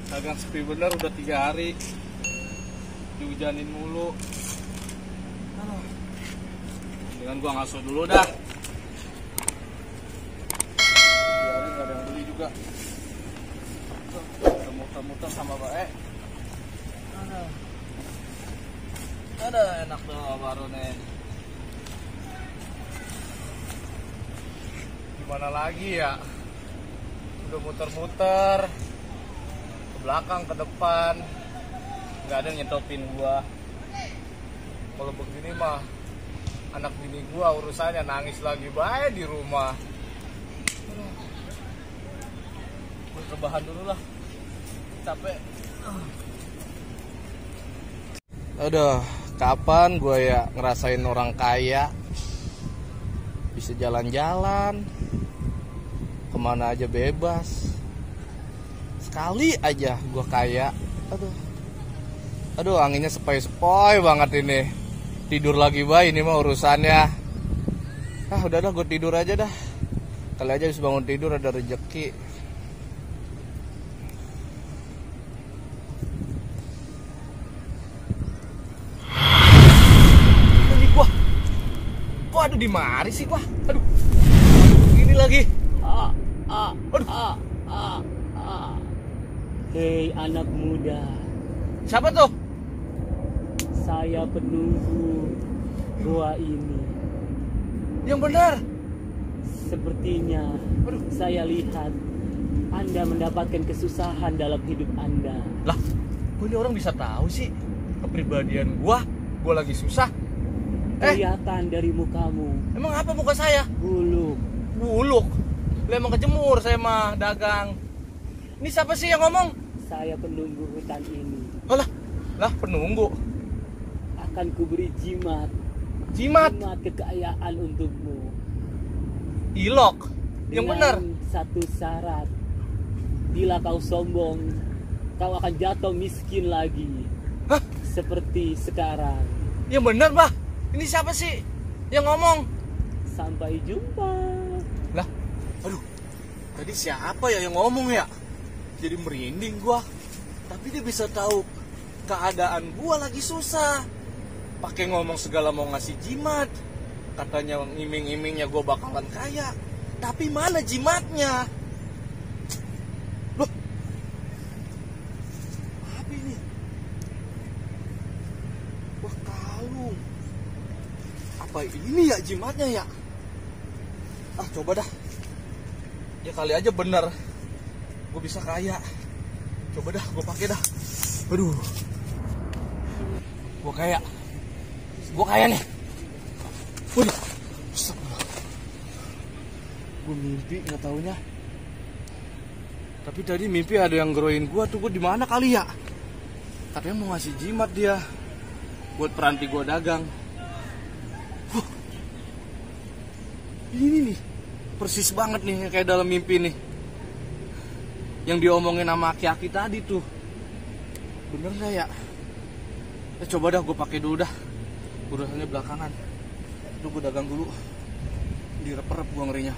Dagang sepi bener udah 3 hari. Dihujanin mulu. Aduh. Dengan gua ngasuh dulu dah. Biarin gak ada yang beli juga. Muter-muter sama bae. Ada enak doh baru nih. Gimana lagi ya? Udah muter-muter ke belakang, ke depan, nggak ada yang nyetopin gua. Kalau begini mah anak bini gua urusannya nangis lagi bae di rumah. Gua rebahan dulu lah, capek. Aduh, kapan gua ya ngerasain orang kaya bisa jalan-jalan kemana aja bebas. Sekali aja gua kaya. Aduh anginnya sepoi-sepoi banget ini. Tidur lagi bae ini mah urusannya. Udah dah, gue tidur aja dah. Kali aja habis bangun tidur ada rezeki. Ini gua ada di mari sih gua. Aduh. Ini lagi. Hei anak muda. Siapa tuh? Saya penunggu gua ini. Yang benar. Sepertinya saya lihat Anda mendapatkan kesusahan dalam hidup Anda. Lah, kok ini orang bisa tahu sih kepribadian gua lagi susah? Kelihatan dari mukamu. Emang apa muka saya? Buluk. Buluk. Lah emang kejemur saya mah dagang. Ini siapa sih yang ngomong? Saya penunggu hutan ini. Lah penunggu. Akan kuberi jimat. Jimat Kekayaan untukmu. ilok. Yang benar. Satu syarat. Bila kau sombong, kau akan jatuh miskin lagi. Hah? Seperti sekarang. Yang benar, Bah. Ini siapa sih yang ngomong? Sampai jumpa. Lah, aduh. Tadi siapa ya yang ngomong ya? Jadi merinding gua. Tapi dia bisa tahu keadaan gua lagi susah. Pakai ngomong segala mau ngasih jimat. Katanya ngiming-ngimingnya gua bakalan kaya. Tapi mana jimatnya? Loh. Apa ini? Wah, kalung. Apa ini ya jimatnya ya? Coba dah. Ya kali aja bener gue bisa kaya. Coba dah gue pakai dah. Aduh, gue kaya nih. Waduh, gue mimpi nggak taunya. Tapi tadi mimpi ada yang geroin gue tuh. Gue di mana kali ya? Katanya mau ngasih jimat dia buat peranti gue dagang. Ini nih persis banget nih kayak dalam mimpi nih. Yang diomongin sama aki-aki tadi tuh. Bener gak ya? Coba dah gue pakai dulu dah. Urusannya belakangan. Tuh gue dagang dulu. Direp-rep gue ngerinya.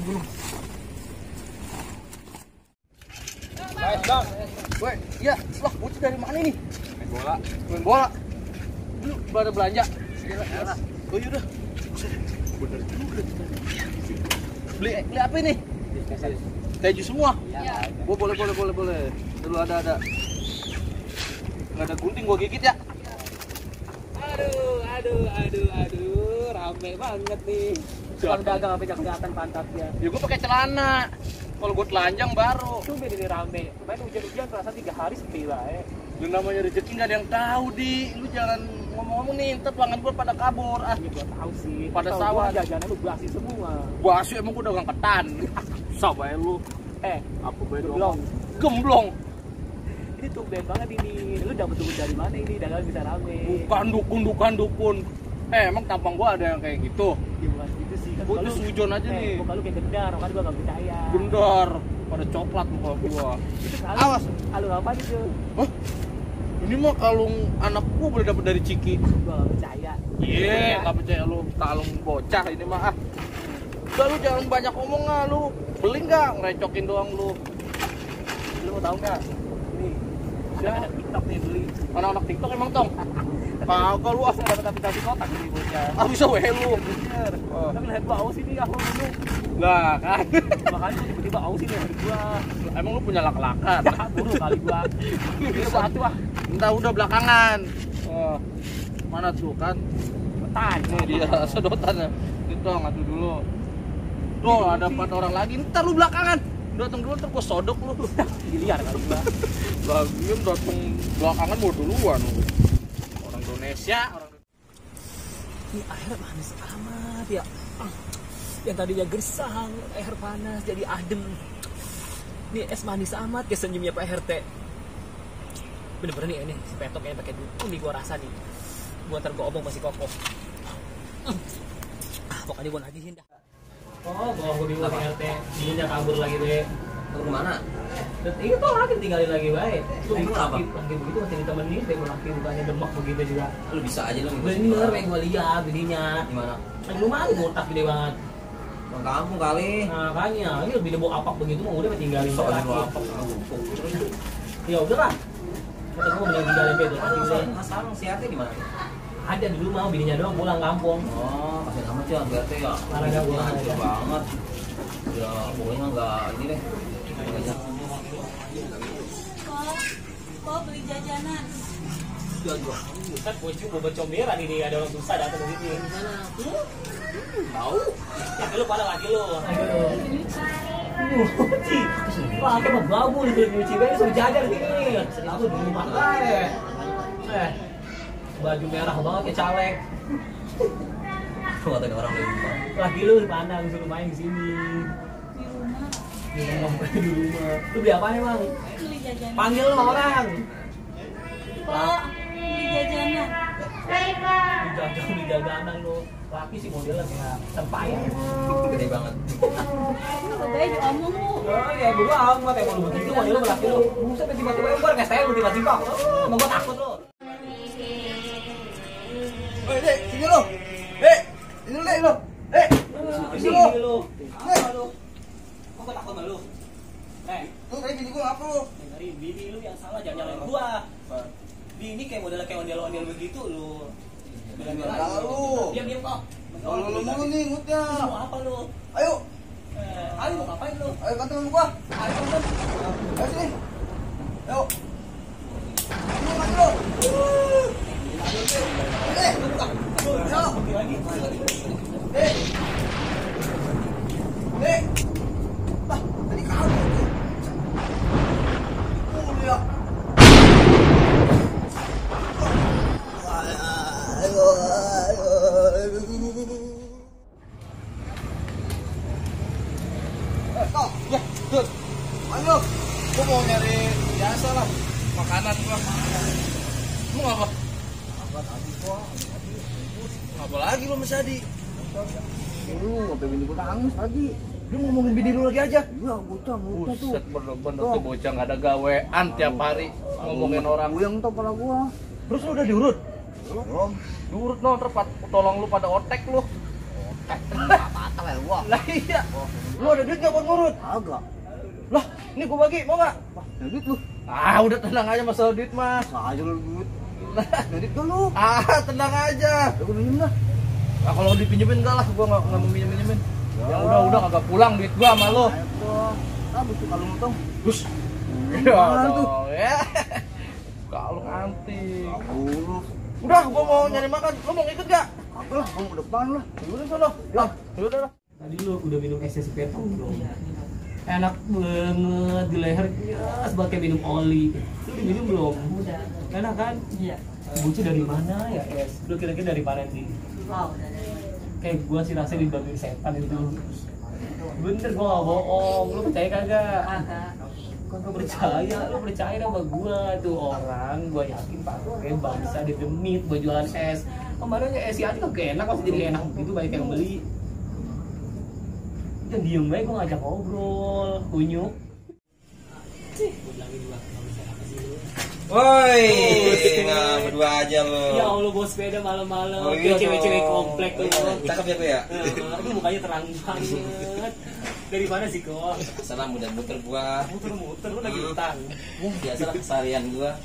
Belum. Baik bang. Woi, iya, lah bocah dari mana nih? Main bola. Lu pada belanja? Iya. Oh yaudah. Bener juga. Beli apa ini? Keju semua? Iya. Boleh. Dulu ada. Nggak ada gunting gua gigit ya? Aduh, rame banget nih. Tukang dagang apa yang kelihatan pantatnya. Ya gua pakai celana. Kalau gua telanjang baru. Tumben ini rame. Kemarin hujan-hujan terasa 3 hari sepi lah. Lu namanya rezeki nggak ada yang tahu di. Lu jangan ngomong-ngomong nih, ntar pelanggan gua pada kabur. Ini gua tahu sih. Pada sawah jajannya lu basi semua. Basi emang gua dagang ketan. Sabar lu. Apa beda? Gemblong. Ini tumben banget ini. Lu dapet duit dari mana ini? Dagang bisa rame. Bukan dukun. Emang tampang gua ada yang kayak gitu? Ya bukan gitu sih. Kan Gua tuh sujon aja nih. Muka lu kayak gendar, kan gua gak percaya. Gendar. Pada coklat muka gua. Itu kalung. Awas. Kalung apa itu? Hah? Ini mah kalung anak gua boleh dapat dari Ciki. Gua gak percaya. Nggak percaya lu kalung bocah ini mah. Udah lu jangan banyak ngomong lah lu. Beli nggak? Ngerecokin doang lu. Lu mau tahu nggak? Nih, Ada TikTok nih beli. anak-anak TikTok emang tong. Kagak lu Dapat aplikasi kotak nih bocah. ah bisa we lu. Bener. Oh. Tapi lihat gua aus ini aku dulu. Lah kan. Makanya gua tiba-tiba aus ini lihat gua. Emang lu punya lak-lakan. Ya buru kali gua. Itu satu ah. Entah udah belakangan. Oh. Mana tuh kan? Tan. Nih dia sedotan ya. Itu ngatu dulu. Tuh ada 4 orang lagi. Ntar lu belakangan. Datang dulu ntar gua sodok lu. Diliar kali gua. Lagian datang belakangan mau duluan lu. Orang Indonesia, orang Ini air manis amat ya. Yang tadinya gersang, air panas jadi adem. Ini es manis amat ya senyumnya Pak RT. Bener-bener nih ini si Petok kayaknya pakai duit. Ini gua rasa nih. Gua ntar gua obong masih kokoh. Pokoknya gua nagihin dah. Oh, gua bingung Pak RT. Dia kabur lagi deh. Ke mana? Dan itu lagi tinggalin lagi baik. Lu Emang laki apa? laki begitu masih ditemenin, dia laki bukannya demak begitu juga. Lu bisa aja lu Bener, yang gua lihat bininya. Di mana? Lagi lumayan botak gede banget. Orang kampung kali. Nah, makanya ini lebih debok apak begitu mah udah tinggalin Soal laki. lu apa? Ya udah lah. Kata gua mending tinggalin beda laki deh. Mas sekarang si Ate di mana? Ada di rumah bininya doang pulang kampung. Oh, kasih amat ya, BRT ya. Mana ada gua Hancur aja. banget. Ya, pokoknya enggak ini deh. Kok beli jajanan? Kan bocil boba comberan ini ada orang susah datang ke sini. Tahu? Ya lu pada lagi lu. Nyuci. Wah, apa mah babu nih nyuci bae suruh jajan di sini. Aku di rumah aja. Baju merah banget kayak caleg. Lu ngatain orang dari rumah. Lagi lu mana suruh main di sini. Di rumah. Di rumah. Lu beli apa nih, Bang? Beli jajanan. Panggil lo orang. Kok beli jajanan? Di jajanan lu. Laki sih modelnya kayak tempayan. Gede banget. Apa baik diomong lu? Oh ya, gue amat emang lu begitu model lu laki lu. Buset tiba-tiba gue nggak style lu tiba-tiba. Oh, gue takut lu. Woi, Dek, sini lo. Dek, ini Dek lo. Dek, Sini lu. Apa lu? Kok gue takut sama lu? lu tadi bini gua apa lu? Dengerin bini lu yang salah jangan nyalain gua. Bini kayak ondel begitu lu. Bela lu. Diam kok. Lu mulu nih ngutnya. Lu mau apa lu? Ayo, Ayo mau ngapain lu? ayo kantor sama gua. Ayo kan. Ayo sini. Ayo. Lu maju lu. Dek. Ayo. Dek. Dek. Ah, tadi kabur tuh. Ya. Ya, Dut. Ayo, gua mau nyari biasa lah makanan gua. Lu ngapa? Apa tadi gua? Ngapa lagi lu Mas Adi? Lu sampai bini gua nangis tadi. Lu ngomongin bini lu lagi aja. Iya, buta tuh. Buset, bener-bener tuh bocah nggak ada gawean tiap hari ngomongin orang. Yang tau pala gua. Terus lu udah diurut? Belum. Diurut no, ntar tolong lu pada otek lu. Patah ya gua. Lah iya. Lu ada duit nggak buat ngurut? Agak. Lah, ini gua bagi, mau nggak? Edit lu. Ah, udah tenang aja masalah duit mah. Aja lu duit. Edit dulu. Ah, tenang aja. Ya gua minjem dah. Nah, kalau dipinjemin enggak lah, gua nggak mau minjemin. Ya udah kagak pulang duit gua sama lu. Ayo dong. Ah, butuh kalung tong. Terus. Gimana tuh? Ya. Kalau antik. Dulu. Udah, gua mau nyari makan. Lu mau ngikut gak? Apa lah, gua mau depan lah. Yaudah sono. Ya, yaudah lah. Tadi lu udah minum esnya si Petong belum? Enak banget di lehernya, sebagai minum oli. Lu udah minum belum? Udah. Enak kan? Iya. Bucu dari mana ya es? Lu kira-kira dari mana sih? Wow, udah dari. Kayak gua sih rasanya dibagiin setan itu. Bener gua gak bohong. Lu percaya kagak? Kakak. Kagak percaya. Lu percaya sama gua tuh orang. Gua yakin pakai bangsa di demit buat jualan es. Kemarin ya es si Adi kagak enak, masih jadi enak begitu banyak yang beli. Dan diem baik gua ngajak ngobrol, kunyuk. Gua bilangin gua, nggak bisa apa sih lu? Woi, nggak berdua aja lo. Ya Allah, bawa sepeda malam-malam. Oh, iya, Cewek-cewek dong. komplek tuh. Cakep ya, Bu ya? Aduh, mukanya terang banget. Dari mana sih kok? Salam muter-muter gua. Muter-muter lu lagi utang. Biasalah keseharian gua.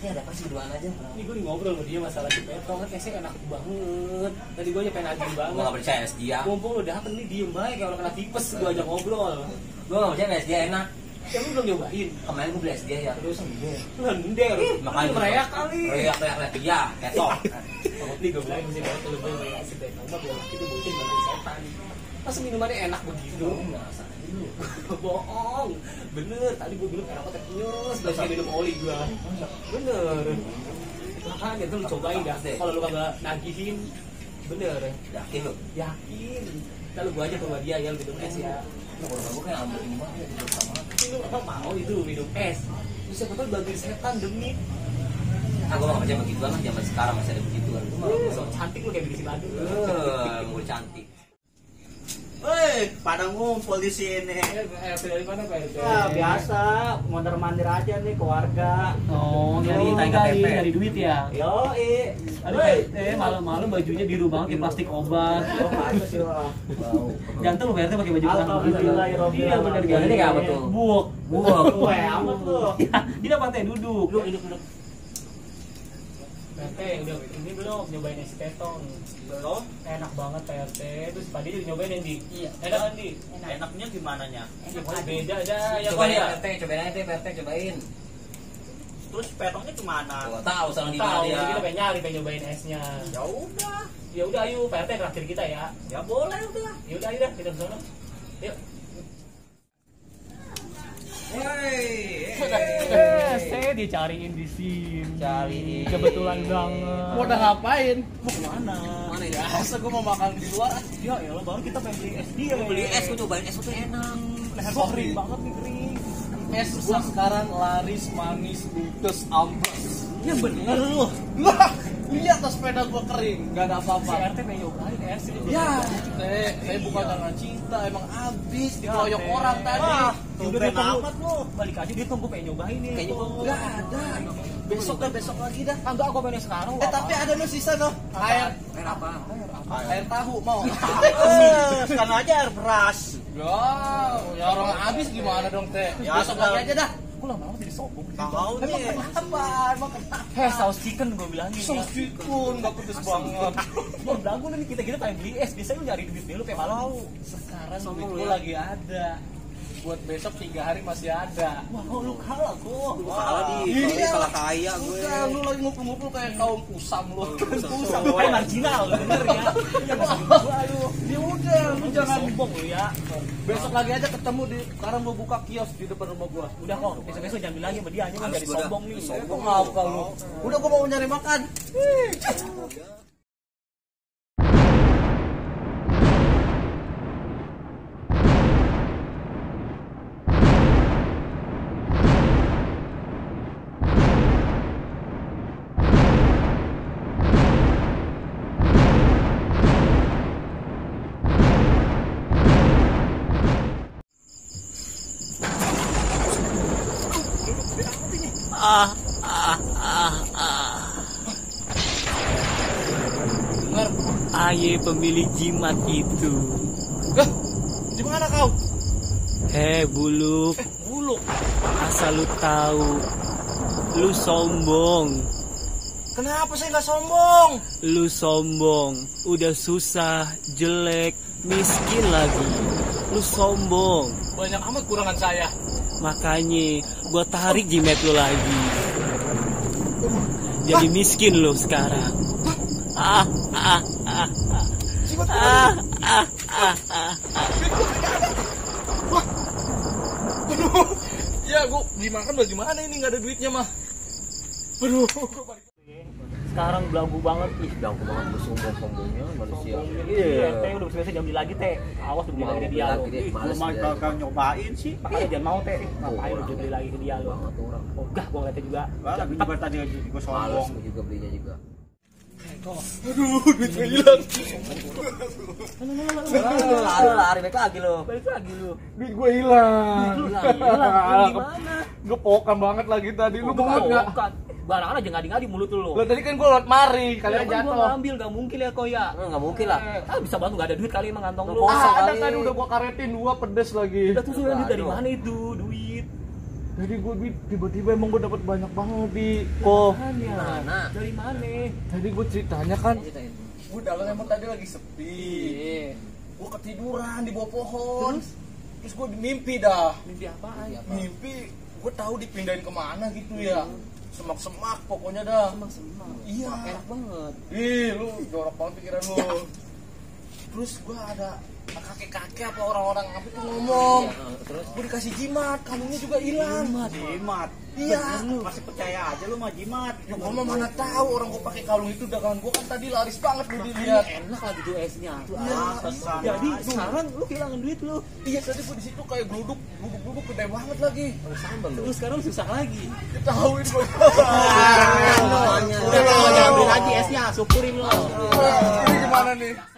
Ini ada apa sih berduaan aja? Ini gue ngobrol sama dia masalah si Petro kan kayaknya enak banget. Tadi gue aja pengen agih Gua banget. nggak percaya dia. Mumpung udah dateng nih diem baik kayak orang kena tipes gue ajak ngobrol. Gua nggak percaya dia enak. Ya lu belum nyobain. Kemarin gua beli dia ya. Terus lender. Makanya Lu meriak kali. Reak iya, ketok. Kalau beli gue bilang mesti banget kalau gue meriak si Petro mah biar itu bocil bantu setan. Masa minumannya enak begitu? Bohong. Bener, tadi gue minum enak banget nyus, biasanya minum oli gue. Bener. Makanya tuh lu cobain dah. Kalau lu kagak nagihin, bener. Yakin lu? Yakin. Lalu gue aja ke rumah dia ya minum es ya. Gua kayak ambil ini banget gitu sama. Lu apa mau itu minum es? Lu siapa tahu bantuin setan demi. Aku nggak percaya begituan lah, zaman sekarang masih ada begituan. So cantik lu kayak bikin baju. Mau cantik. Woi, pada ngumpul di sini. Dari mana Pak? Ya, biasa, mondar-mandir aja nih keluarga. Oh, Nyari KTP. dari duit ya. Yoi. Aduh, malam-malam bajunya biru banget kayak plastik obat. Oh, pantes sih lah. Jantan lu bayarnya pakai baju Alhamdulillah, ya Rabbil Iya benar alamin. Ini kayak apa tuh? Buok. Weh, amat tuh. Tidak pantai duduk. Duduk. PRT udah ini belum nyobain es petong. Belum? Enak banget PRT. Terus tadi juga nyobain yang di. Iya. Enak kan di? Enaknya gimana nya? Ya, beda dah. Ya Cobain ya. cobain aja PRT, cobain. Terus petongnya gimana? Gua tahu salah di mana Tahu dia. kita pengen nyari pengen nyobain esnya. Ya udah. Ya udah ayo PRT terakhir kita ya. Ya boleh udah. Ya udah ayo dah kita ke sana. Yuk. Saya dicariin di sini. Cariin. Kebetulan banget. Mau udah ngapain? Mau kemana? Mana ya? Biasa gue mau makan di luar. Ya ya baru kita pengen beli es dia. Gua beli es, gua cobain es itu enak. Leher gua kering banget nih kering. Es gua sekarang laris manis ludes amblas. Ya bener lu. Lah, lihat tas sepeda gua kering, gak ada Si apa-apa. RT pengen nyobain es ini. Ya, saya bukan karena cinta, emang habis dikeroyok orang tadi. Udah amat lu. Balik aja dia tunggu pengen nyobain nih. Kayaknya gua Gak ada. Besok lagi dah. Enggak aku pengen sekarang. Tapi ada no sisa no. Air apa? air tahu mau. Sekarang aja air beras. Ya orang habis gimana dong teh? Ya, Besok sudah. lagi aja dah. Aku lama-lama jadi sombong. Tahu nih. Kenapa? Emang kenapa? Saus chicken gue bilangin. Saus chicken gak pedes banget. Mau belagu nih kita pengen beli es. Biasanya lu nyari duit dulu kayak malu. Sekarang Sombong duit lu gua ya. lagi ada. Buat besok 3 hari masih ada. Wah, lu kalah kok. Salah di Iya. salah kaya gue. Bukan, lu lagi ngumpul-ngumpul kayak kaum pusam lu. Pusat kayak marginal bener ya. Ya masa gua aduh. Ya udah, lu jangan Sombong lu ya. besok lagi aja ketemu di sekarang gua buka kios di depan rumah gua. Udah kok, besok-besok jangan bilang sama dia aja kan jadi sombong nih. Sombong apa lu? Udah gua mau nyari makan. Dengar. Aye pemilik jimat itu. Lah, di mana kau? Buluk, Buluk. asal lu tahu. Lu sombong. Kenapa saya nggak sombong? Lu sombong. Udah susah, jelek, miskin lagi. Lu sombong. Banyak amat kurangan saya. Makanya gua tarik jimat lu lagi. Jadi miskin lu sekarang. Jimat Aduh. Ya, gua beli makan bagaimana ini nggak ada duitnya mah. Aduh. Sekarang belagu banget. Ih, belagu banget bersombong-sombongnya manusia. Iya, teh udah biasa jangan beli lagi teh. Awas udah beli lagi ke dia lo. Males Cuma dia. bakal nyobain sih. Makanya jangan mau teh. Ngapain udah beli lagi ke dia lo. Banget orang. Ogah gua ngeliatnya juga. Wah, lagi juga tadi gue Males sombong. gua juga belinya juga. Aduh, duit gua hilang. Lari baik lagi lo. Balik lagi lu. Duit gua hilang. Hilang. Gimana? Gepokan banget lagi tadi. Lu banget enggak? Barangan aja ngadi-ngadi mulut lu. Lo tadi kan gue lewat mari, kalian Kan gua jatuh. ngambil, gak mungkin ya kok ya. Enggak mungkin lah. Bisa bantu gak ada duit kali emang kantong lu. Kosong Ada kali. tadi udah gua karetin 2 pedes lagi. Udah tuh duit dari mana itu duit? Jadi gue tiba-tiba emang gue dapat banyak banget di kok. Mana? Dari mana? Tadi gue ceritanya kan, Ceritain. gue dagang emang tadi lagi sepi. Gue ketiduran di bawah pohon. Terus gue mimpi dah. Mimpi apaan? Mimpi gue tahu dipindahin kemana gitu ya. Semak-semak pokoknya dah. Semak-semak. Iya. Enak banget. Ih, lu jorok banget pikiran lu. Terus gue ada kakek-kakek apa orang-orang apa tuh ngomong. Terus Gue dikasih jimat, kalungnya juga hilang. Jimat. Iya. Masih percaya aja lu mah jimat. Ya gue mah mana tahu orang gue pakai kalung itu dagangan gue kan tadi laris banget lu dilihat. Enak lagi tuh esnya. Pesan Jadi aja. sekarang lu kehilangan duit lu. Iya tadi gue di situ kayak gluduk gede banget lagi. sambal lu. Terus sekarang susah lagi. Ketahuin gue. Udah ambil lagi esnya, syukurin lo. Ini gimana nih?